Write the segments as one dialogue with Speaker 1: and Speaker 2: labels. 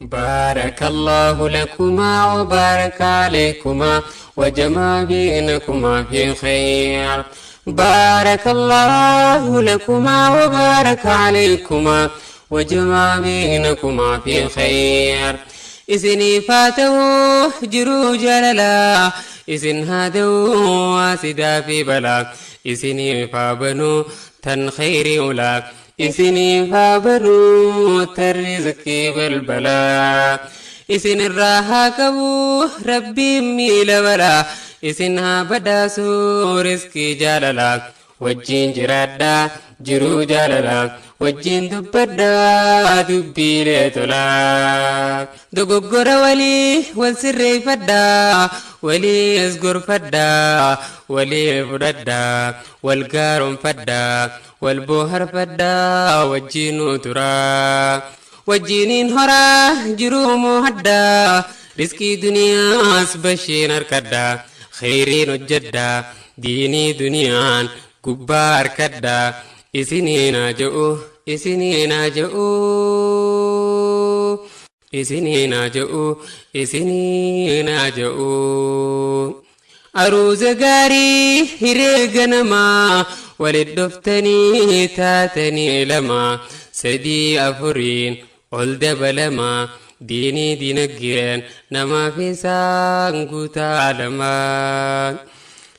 Speaker 1: بارك الله لكما وبارك عليكما وجمع بينكما في خير. بارك الله لكما وبارك عليكما وجمع بينكما في خير. إسني فاتوا جرو جللا إسن هادوا واسدا في بلا إسني فابنو تن خير أولا إسني فابنو ترزق بالبلا إسن الراها كبو ربي ميل بلا إسنها بداسو رزقي جللا وجين جرادا جرو جللا وجين دبدا دبي لتلا دغغر ولي والسر فدا ولي اسغر فدا ولي فدا والغار فدا والبوهر فدا وجين ترا وجينين هرا جرو مهدا رزقي دنيا بشين اركدا خيرين وجدا ديني دنيان كبار كدا إسنينا جو إسنينا جو إسنينا جو إسنينا جو أروز غاري هرغنما ولدفتني تاتني لما سدي أفرين ولد بلما ديني دينجين نما في سانغوتا لما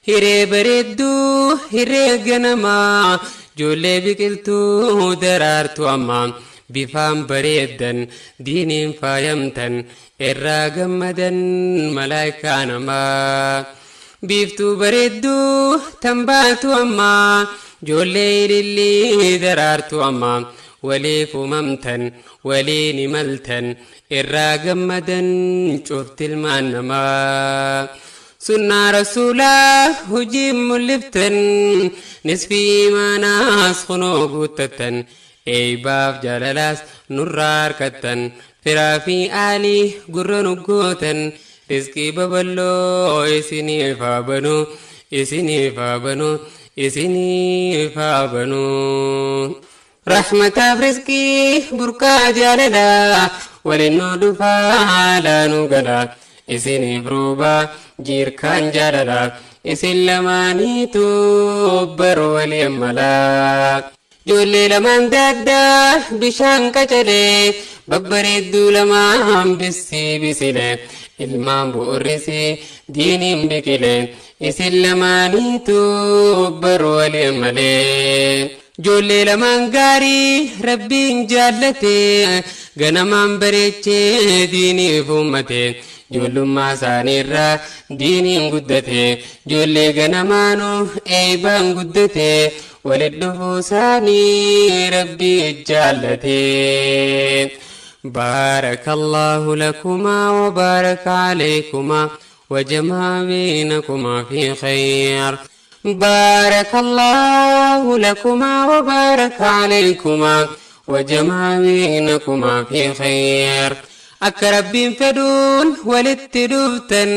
Speaker 1: hiree bareedduu hiree ganamaa ijoollee biqiltuu daraartu ammaa bifaan bareeddan diiniin faayamtan irraa gammadan malaayikaa namaa biiftuu bareedduu tambaatu ammaa ijoollee ilillii daraartu ammaa waliif uumamtan waliin imaltan irraa gammadan cufti ilmaan namaa. سنة رسولا هجيم ملفتن نسفي ما ناس خنو قوتتن اي باف جلالاس نرار كتن فرافي آلي قرن قوتن رزقي ببلو إسني فابنو إسني فابنو إسني فابنو رحمة برزقي بركة جلالا ولنو دفا نقلا إسني بروبا جيركان جلالا إسن لماني توبر وليملا جولي لمن دادا بشان كجلي ببريدو لمان بسي بسلي ilmaan bu'urrisi diiniin biqile isin lamaaniitu baruu waliin malee. Ijoollee lamaan gaarii rabbiin jaallate ganamaan bareechee diiniif uummate ijoollummaa isaaniirraa diiniin guddate ijoollee ganamaanuu eebaan guddate walitti dhufuu isaanii rabbii jaallate. بارك الله لكما وبارك عليكما وجمع بينكما في خير. بارك الله لكما وبارك عليكما وجمع بينكما في خير. أكرب فدون ولتدفتن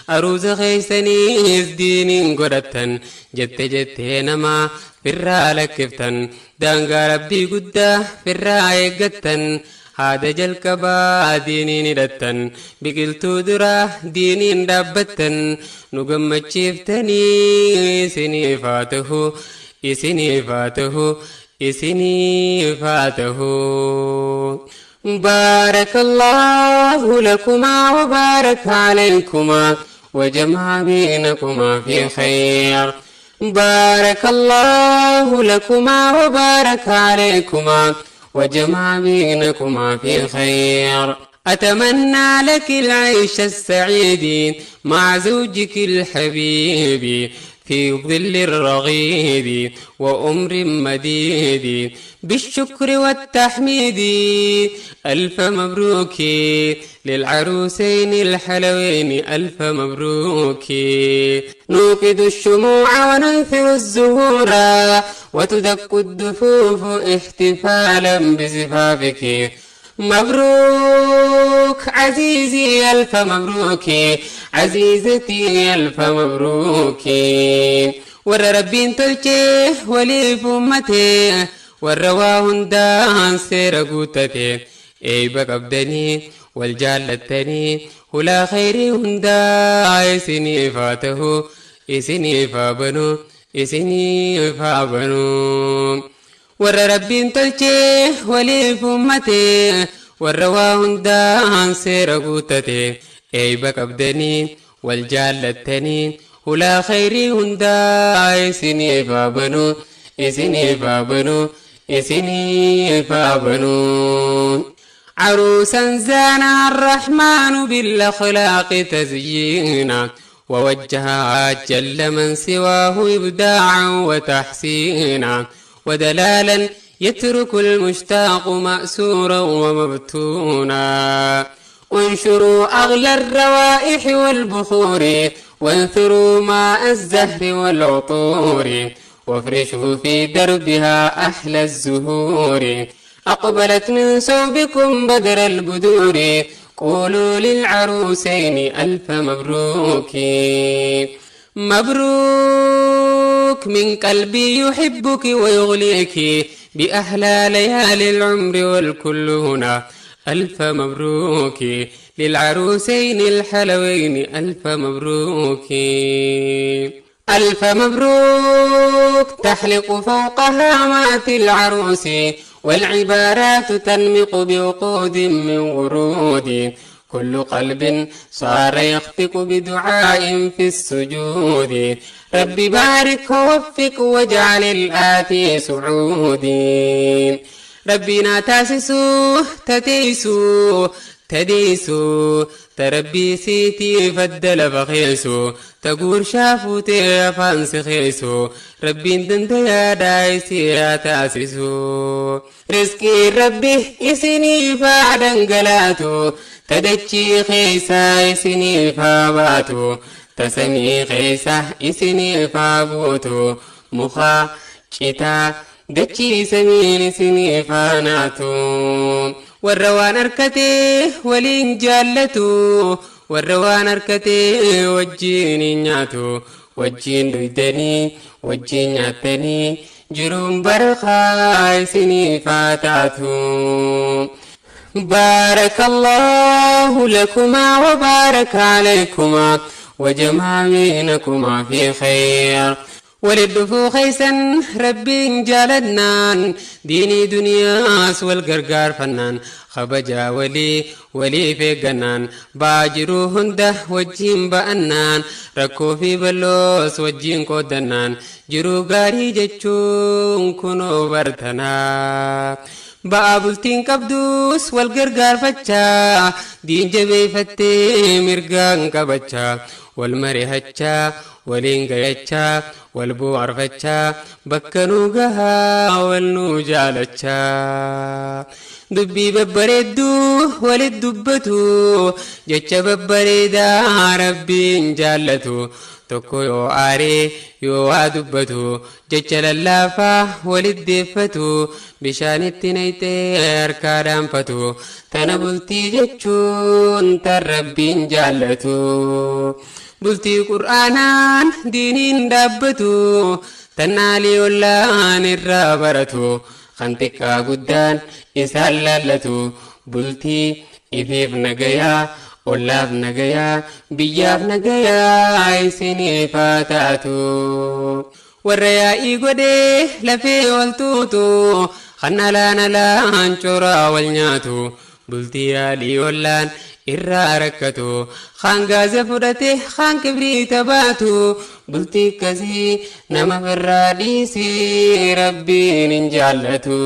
Speaker 1: أروز خيسني دين قدتن جت جت نما فرا لكفتن دانغا ربي قدا فرا يقتن هذا جلكبا دينين دتن بقلتو درا دينين دابتن نقم تشيفتني سني فاته إسني فاته إسني فاته. بارك الله لكما وبارك عليكما وجمع بينكما في خير. بارك الله لكما وبارك عليكما وجمع بينكما في خير. أتمنى لك العيش السعيد مع زوجك الحبيب في ظل الرغيد وأمر مديد بالشكر والتحميد. ألف مبروك للعروسين الحلوين، ألف مبروك. نوقد الشموع وننثر الزهور وتدق الدفوف احتفالا بزفافك. مبروك عزيزي ألف مبروك، عزيزتي ألف مبروك. ور ربين تلجي وليف أمتي والرواهن دان سير قوتتي Eeyba qabdanii wal jaallattanii hulaa khayrii hundaa isiniif haa ta'u, isiniif haa banu, isiniif haa banu. Warra Rabbiin tolchee waliif uummatee, warra waa hundaan seera guuttate, eeyba qabdanii wal jaallattanii hulaa khayrii hundaa isiniif haa banu, isiniif haa banu, isiniif haa banu. عروسا زانها الرحمن بالأخلاق تزيينا، ووجهها جل من سواه إبداعا وتحسينا، ودلالا يترك المشتاق مأسورا ومبتونا. انشروا أغلى الروائح والبخور، وانثروا ماء الزهر والعطور، وافرشوا في دربها أحلى الزهور. أقبلت من ثوبكم بدر البدور، قولوا للعروسين ألف مبروك. مبروك من قلبي يحبك ويغليك بأحلى ليالي العمر والكل هنا. ألف مبروك للعروسين الحلوين، ألف مبروك. ألف مبروك تحلق فوق هامات العروس، والعبارات تنمق بوقود من ورود. كل قلب صار يخفق بدعاء في السجود. رب بارك ووفق واجعل الآتي سعودي. ربنا تاسسو تتيسو تديسو، تربي سيتي فدل فخيسو، تقول شافو تيفانس خيسو، ربي دنديا دايسي يا تاسسو. رزقي ربي إسني فعدن قلاتو، تدجي خيسا إسني فاباتو، تسمي خيسا إسني فابوتو، مخا شتا دجي سمين إسني فاناتو. warra waan harkatee waliin jaallatu, warra waan harkatee wajjiin hin nyaatu, wajjiin duydanii wajjiin nyaattanii jiruun barakaa isiniif haa taatu. بارك الله لكما وبارك عليكما وجمع بينكما في خير. ولدفو خيسا ربي جالدنان، ديني دنياس والقرقار فنان، خبجا ولي ولي في قنان، باجرو هنده وجين بأنان، ركو في بلوس وجين قدنان، جرو غاري جتشون كنو برتنا. Ba'aa bultiin qabdus wal gargaarfachaa, diin jabeeffattee mirgaan qabachaa, wal marihachaa, waliin gayachaa, wal bu'arfachaa, bakka nuu gahaa wal nuu jaalachaa. Dubbii babbareedduu walit dubbatu, jecha babbareedaa Rabbiin jaallatu. Tokko yoo aaree yoo waa dubbatu, jecha lallaafaa walit deeffatu, bishaanitti nayxee harkaa dhaanfatu. Tana bultii jechuun tan Rabbiin jaallatu. Bultii Qur'aanaan diiniin dhaabbatu, tan aalii ollaan irraa baratu, kan xiqqaa guddaan isaan laallatu. Bultii ifiif nagayaa, ollaaf nagayaa, biyyaaf nagayaa isiniif haa taatu. Warra yaa'ii godhee lafee wal tuutu, kan alaan alaan coraa wal nyaatu, bultii yaalii ollaan irraa rakkatu, kaan gaaza fudhate kaan kibriita baatu, bultii akkasii nama birraa dhiisii Rabbiin hin jaallatu.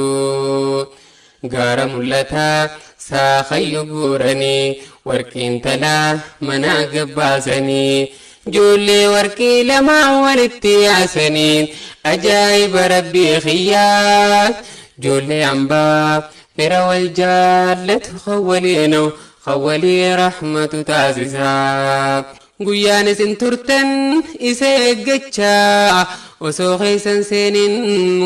Speaker 1: Gaara mul'ataa saakayyo guuranii, warqiin talaa manaa gabbaasanii, ijoollee warqii lamaa walitti yaasanii, ajaa'iba Rabbii xiyyaa. Ijoollee hambaa fira wal jaallatu, khawwaliinoo khawwalii rahmatu taasisaa. Guyyaan isin turtan isa eeggachaa, osoo keessan seeniin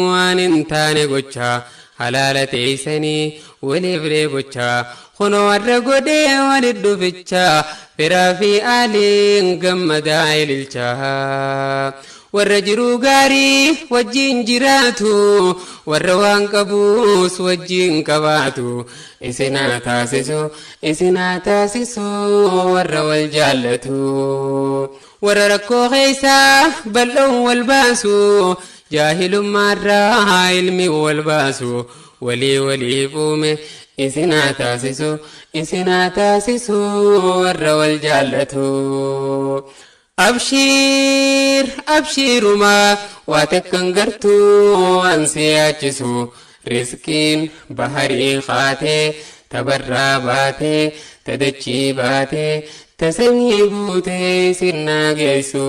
Speaker 1: waan hin taane gochaa, halaala teeysanii waliif reebochaa, kunoo warra godhee walit dhufichaa, firaa fi aaliin gammadaa ililchaa. Warra jiruu gaarii wajjin jiraatu, warra waan qabuus wajjin qabaatu, isinaa taasisu, isinaa taasisu warra wal jaallatu. Warra rakkoo keessaa bal'oon wal baasu, jaahilummaarraa ilmi wal baasu, walii waliif uume isinaa taasisu, isinaa taasisu warra wal jaallatu. Abshiir abshiirumaa waa takkan gartuu waan si yaachisu, riskiin baharii kaatee tabarraa baatee tadachii baatee tasamii buutee sinnaa geessu.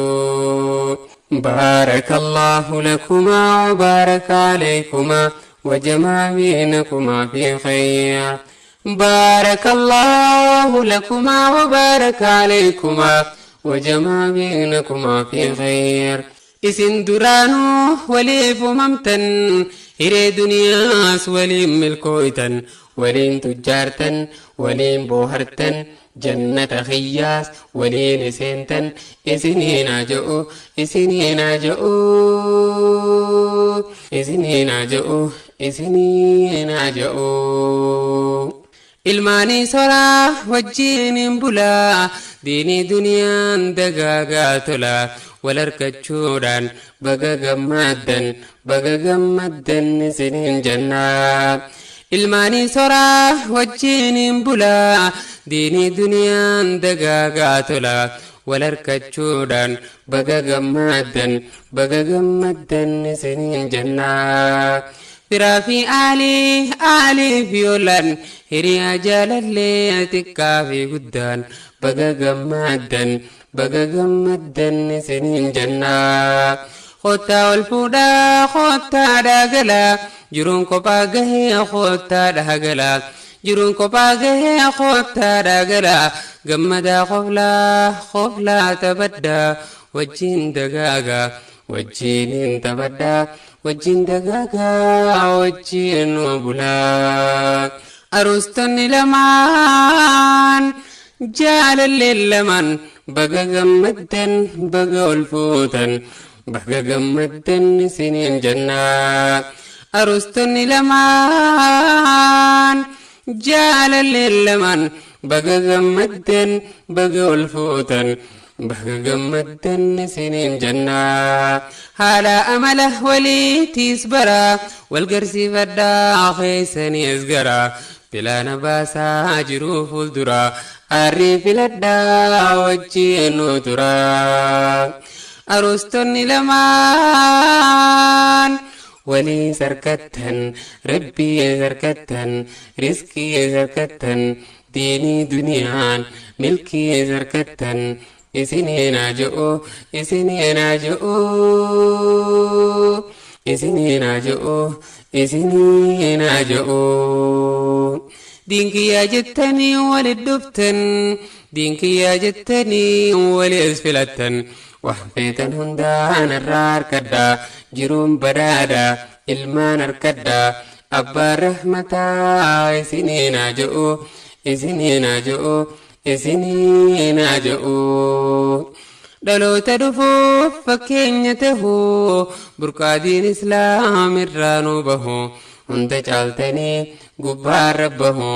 Speaker 1: بارك الله لكما وبارك عليكما وجمع بينكما في خير. بارك الله لكما وبارك عليكما وجمع بينكما في خير. isin duraanuu waliif uumamtan, hiree duniyaas waliin milkooytan, waliin tujjaartan, waliin boohartan, jannata khiyyaas waliin iseentan isiniin haa isiniin haa isiniin haa isiniin haa. Ilmaanii soraa wajjin hin bulaa, diinii duniyaan dagaagaa tolaa, wal harkachuudhaan baga gammaddan, baga gammaddan isiniin jannaa. Ilmaanii soraa wajjin hin bulaa, diinii duniyaan dagaagaa tolaa, wal harkachuudhaan baga gammaddan, baga gammaddan isiniin jannaa. Firaa fi aalii, aalii fi oolan, hiriyaa jaalallee xiqqaa fi guddaan baga gammaddan, baga gammaddan isiniin jannaa. Kottaa ol fuudhaa, kottaa dhaagalaa, jiruun kophaa gahee kottaa dhaagalaa, jiruun kophaa gahee kottaa dhaagalaa, gammadaa qoflaa qoflaa taphadhaa, wajjin dagaagaa wajjin taphadhaa, wajjin dagaagaa wajjin bulaa. Aruustonni lamaan jaalalleen lamaan baga gammaddan, baga ol fuutan, baga gammaddan isiniin jannaa. Aruustonni lamaan jaalalleen lamaan baga gammaddan, baga ol fuutan, baga gammaddan isiniin jannaa. Haala amala waliitiis bara wal garsiifadhaa, keessaniis gara filaana baasaa jiruu fuuldura aarrii filadhaa wajjin nu tura. Aruustonni lamaan walii sarkattan, rabbii sarkattan, riskii sarkattan, diinii duniyaan milkii sarkattan isiniin haa je'u, isiniin haa je'u, isiniin haa je'u, isiniin haa je'u. Diinkiyyaa jettanii walit dhuftan, diinkiyyaa jettanii walis filattan, waan feetan hundaan irraa harkadhaa, jiruun badhaadhaa ilmaan harkadhaa, abbaan rahmataa isiniin haa je'u, isiniin haa je'u, isiniin haa je'u. Dhaloota dhufuuf fakkeenya tahuu, burqaadiin islaam irraa nu bahu, hunda caaltanii gubbaa rabbahu,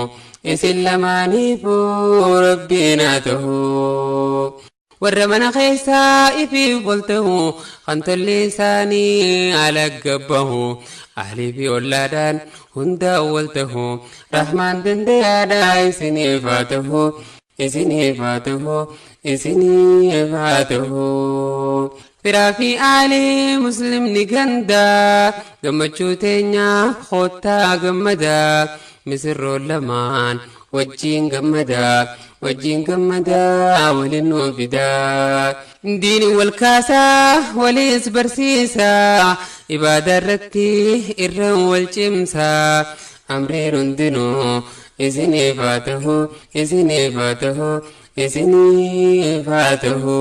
Speaker 1: isin lamaaniifuu rabbiin haa tahu. Warra mana keessaa ifiif ol tahu, kan tolli isaanii ala gabbahu, ahlii fi ollaadhaan hunda wal tahu, rahmaan dandayaadhaa isiniif haa tahu, isiniif haa tahu, isiniif haa tahu. Firaa fi aalii muslimni gandaa gammachuu teenyaaf kottaa gammadaa, misirroon lamaan wajjin gammadaa, wajjin gammadaa waliin nu fidaa. Diini wal kaasaa waliis barsiisaa, ibaadaa irratti irra wal cimsaa, amriin hundinuu isiniif haa tahu, isiniif haa tahu, isiniif haa tahu.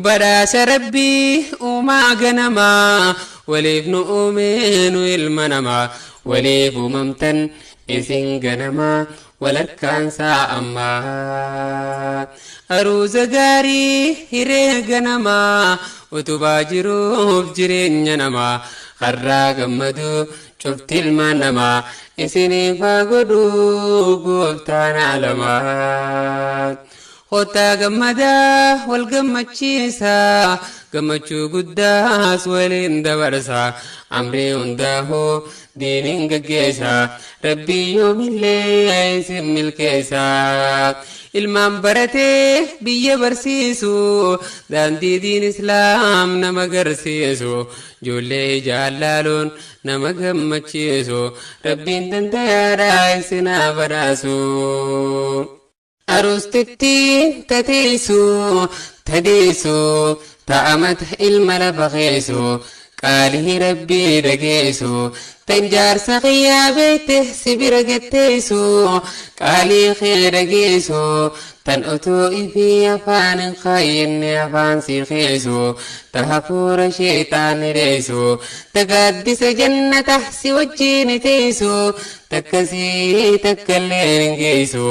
Speaker 1: Badhaasa rabbii uumaa ganamaa waliif nu uumee nu ilma namaa, waliif uumamtan Isin ganamaa walakkaansaa ammaa. Aruuza gaarii hiree ganamaa utubaa jiruuf jireenya namaa har'aa gammaduu cufti ilmaan namaa isiniif haa godhuu gooftaan alamaa. Kottaa gammadaa wal gammachiisaa gammachuu guddaas waliin dabarsaa amrii hundaa'uu diiniin gaggeessaa rabbii yoomillee isin milkeessaa. Ilmaan baratee biyya barsiisu daandii diin islaam nama garsiisu ijoollee jaallaluun nama gammachiisu rabbiin dandayaadha isin haa badhaasu. Aruustitti tateessu tadeessu ta'amata ilma lafa keessu qaalii rabbii dhageessu tan jaarsa qiyyaa beekte sibira gatteessu qaalii kee dhageessu tan utuu ifii afaan hin kaayyinne afaan si keessu ta hafuura sheexaan dheessu ta gaaddisa jannata si wajjiin teessu takkasii takkallee hin geessu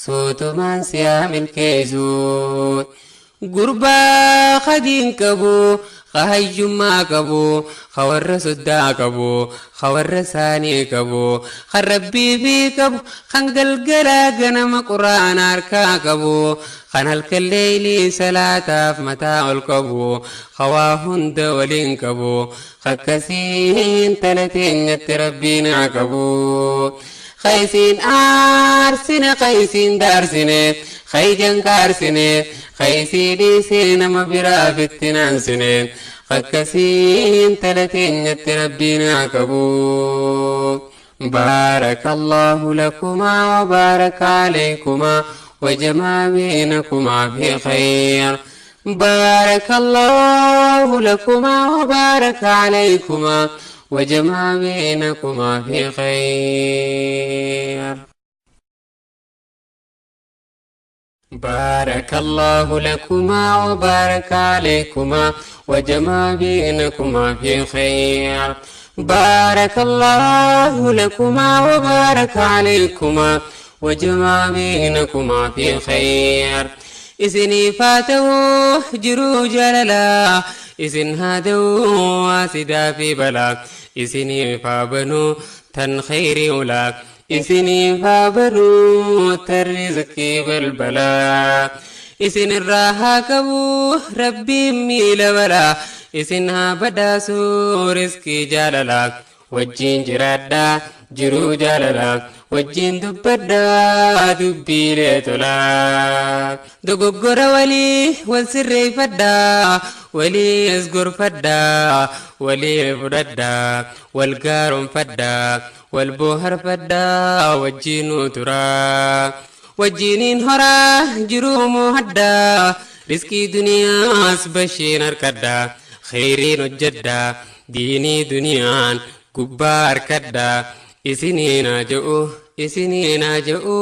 Speaker 1: suutumaan si haa milkeessu. Gurbaa khadiin qabu hayyummaa qabu warra soddaa qabu warra saanii qabu kan rabbii fi qabu kan galgalaa ganama quraana harkaa qabu kan halkan leeylii salaataaf mataa ol qabu hawaa hunda waliin qabu akkasiin tala teenyatti rabbiin haa qabu. Khaysiin aarsine khaysiin daarsine khayjan kaarsine khaysii dhiisee nama biraa fittinaansine akkasiin tala teenyatti rabbiin haa qabu. بارك الله لكما وبارك عليكما وجمع بينكما في خير. بارك الله لكما وبارك عليكما وجمع بينكما في خير. بارك الله لكما وبارك عليكما وجمع بينكما في خير. بارك الله لكما وبارك عليكما وجمع بينكما في خير. إذن فاتوا جرو جللا إذن هادوا واسدا في بلا إذن فابنوا تن خير ولا إذن فابنوا ترزق بالبلا إذن الراها كبو ربي ميل بلا إذن هابداسو رزقي جللا وجين جرادا jiruu jaalalaa wajjin dubbadhaa dubbiilee tolaa. Dogoggora walii wal sirreeffadhaa walii as gorfadhaa walii fudhadhaa wal gaaroonfadhaa wal booharfadhaa wajjinuu turaa. Wajjiniin horaa jiruu moohadhaa riskii duniyaas bashiin harkadhaa kheyriin hojjedhaa diinii duniyaan gubbaa harkadhaa. Isiniin haa je'u isiniin haa je'u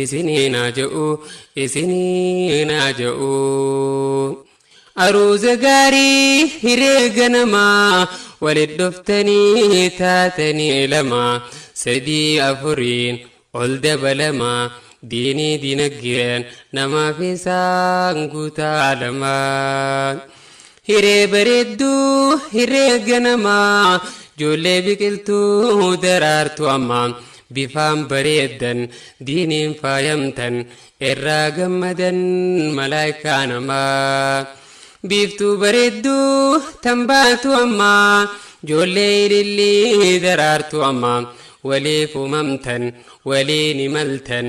Speaker 1: isiniin haa je'u isiniin haa je'u. Aruuza gaarii hiree ganamaa walit dhuftanii taatanii lama sadii afuriin ol dabalamaa diinii dinagdeen namaaf isaan guutaa lamaa. Hiree bareedduu hiree ganamaa ijoollee biqiltuu daraartu ammaa bifaan bareeddan diiniin faayamtan irraa gammadan malaayikaa namaa. Biiftuu bareedduu tanbaatu ammaa ijoollee ilillii daraartu ammaa waliif uumamtan waliin imaltan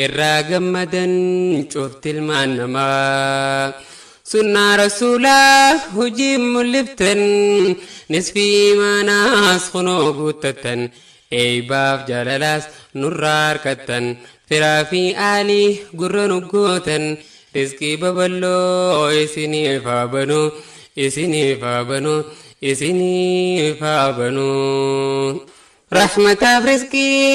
Speaker 1: irraa gammadan cufti ilmaan namaa. Sunnaa rasuulaa hojii mul'iftan nisfii imaanaas kunoo guuttattan eeybaaf jaalalaas nurraa harkattan firaa fi aalii gurra nu gootan rizqii babal'oo isiniif haa banu isiniif haa banu isiniif haa banu. Rahmataaf rizqii.